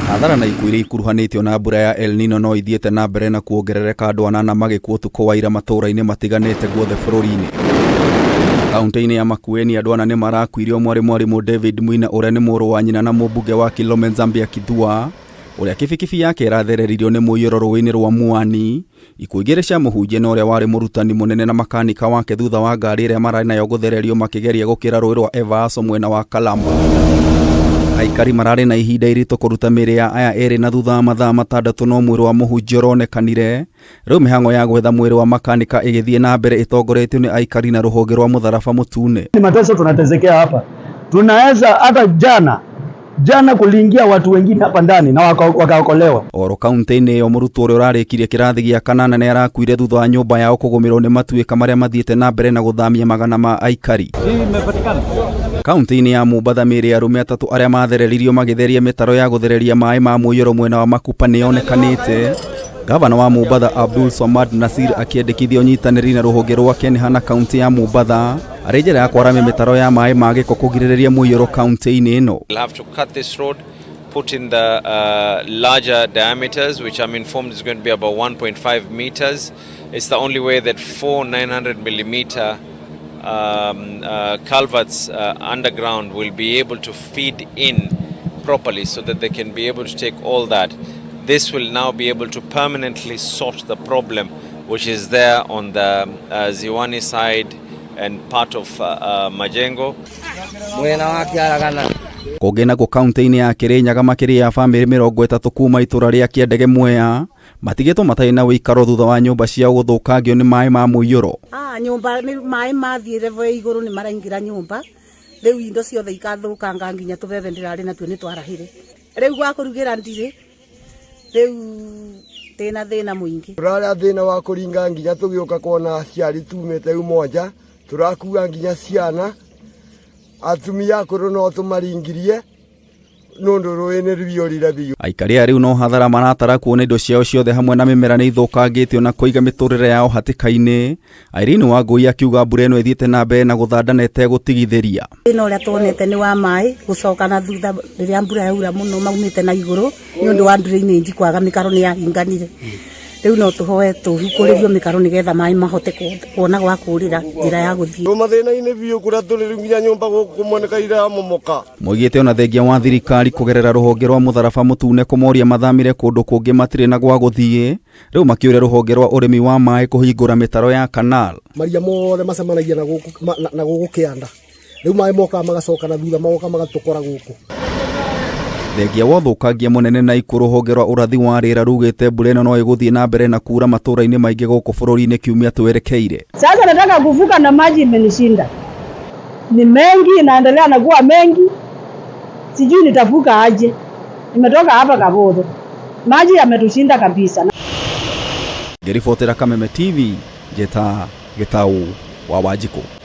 Hathara na ikuũ iria ikuruhanĩtio na mbura ya El Nino no ithiĩte na mbere na kuongerereka andũ anana magĩkua ũtukũ wa ira matũũra-inĩ matiganĩte guothe bũrũri-inĩ. Kaunti-inĩ ya Makueni andũ ana nĩ marakuire ũmwe arĩ mwarimũ David Mwina ũrĩa nĩ mũrũ wa nyina na mũmbunge wa Kilome Nzambia Kithua ũrĩa kibikibi yake ĩrathereririo nĩ mũiyũro rũĩ-inĩ rwa Muani. Ikuũ igĩrĩ cia mũhunjia na ũrĩa warĩ mũrutani mũnene na makanika wake thutha wa ngari ĩrĩa mararĩ nayo gũthererio makĩgeria gũkĩra rũĩ rwa Evaso mwena wa Kalamba. Aikari mararĩ na ihinda iritũ kũruta mĩĩrĩ ya aya erĩ na thutha wa mathaa matandatũ no mwĩrĩ wa mũhunjia ũronekanire. Rĩu mĩhang'o ya gwetha mwĩrĩ wa makanika ĩgĩthiĩ na mbere ĩtongoretio nĩ aikari na rũhonge rwa mũtharaba mũtune. Ni mateso tunatezekea hapa, tunaweza hata jana jana kuliingia watu wengine hapa ndani na wakaokolewa. Oro kaunti-inĩ ĩyo mũrutwo ũrĩa ũrarĩkirie kĩrathi gĩa kanana nĩ arakuire thutha wa nyũmba yao kũgũmĩrwo nĩ matuĩka marĩa mathiĩte na mbere na gũthamia magana ma aikari. Kaunti-inĩ ya Mombatha mĩĩrĩ ya arũme atatũ arĩa mathereririo magĩtheria mĩtaro ya gũthereria maĩ ma mũiyũro mwena wa Makupa nĩ yonekanĩte. Gavana wa Mombatha Abdul Swamad Nasir akĩendekithia ũnyitanĩri na rũhonge rwa KENHA na kaunti ya Mombatha arĩ njĩra ya kwaramia mĩtaro ya maĩ ma gĩko kũgirĩrĩria mũiyũro kaunti-inĩ ĩno. We'll have to cut this road, put in the larger diameters, which I'm informed is going to be about 1.5 meters. It's the only way that four 900 millimeter culverts underground will be able to feed in properly so that they can be able to take all that. This will now be able to permanently sort the problem which is there on the Ziwani side and part of Majengo. Mwena wa Kĩaragana. Kũngĩ nakuo kaunti-inĩ ya Kĩrĩnyaga makĩria ya bamĩrĩ 30 kuma itũra rĩa Kĩendege Mwea matigĩtwo matarĩ na ũikaro thutha wa nyũmba ciao gũthũkangio nĩ maĩ ma mũiyũro. Nyũmba nĩ maĩ mathiĩ level ya igũrũ nĩ maraingĩra nyũmba, rĩu indo ciothe ikathũkanga nginya tũbebe ndĩrarĩ natuo nĩ twarahire, rĩu gwa kũrugĩra ndirĩ, rĩu ndĩna thĩna mũingĩ. Tũrarĩa thĩna wa kũringa nginya tũgĩũka kuona aciari tumĩte Umoja, tũrakua nginya ciana, atumia akũrũ no tũmaringirie nũndũ rũĩ nĩ rũiyũrire biũ. Aikari aya rĩu no hathara maratara kuona indo ciao ciothe hamwe na mĩmera nĩ ithũkangĩtio na kũiga mĩtũrĩre yao hatĩka-inĩ. Irene Wangũi akiuga mbura ĩno ĩthiĩte na mbere na gũthanda na ĩtegũtigithĩria. Thĩna ũrĩa tuonete nĩ wa maĩ gũcoka na thutha rĩrĩa mbura yaura mũno maumĩte na igũrũ nĩ ũndũ wa drainage kwaga mĩkaro nĩ yahinganire. Rĩu no tũhoe tũhingũrĩrio mĩkaro nĩgetha maĩ mahote kuona gwa kũrĩra njĩra ya gũthiĩ. Twĩ mathĩna-inĩ biũ kũrĩa tũrĩ rĩu nginya nyũmba gũkũ kũmoneka iramomoka. Moigĩte ona thengia wa thirikari kũgerera rũhonge rwa mũtharaba mũtune kũmoria mathamire kũndũ kũngĩ matirĩ na gwa gũthiĩ, rĩu makĩũria rũhonge rwa ũrĩmi wa maĩ kũhingũra mĩtaro ya canal. Maria mothe macemanagia na gũkũ, na gũkũ kĩanda. Rĩu maĩ mokaga magacoka na thutha magoka magatũkora gũkũ. Thengia wa ũthũkangia mũnene na ikuũ rũhonge rwa ũrathi wa rĩera rugĩte mbura ĩno no ĩgũthiĩ na mbere na kuura matũũra-inĩ maingĩ gũkũ bũrũri-inĩ kiumia twerekeire. Sasa nataka kuvuka na maji imenishinda. Ni mengi, inaendelea na kuwa mengi. Sijui nitavuka aje. Nimetoka hapa Kabodho. Maji yametushinda kabisa. Ngĩribotera Kameme TV, Njeta Gĩtaũ wa Wanjikũ.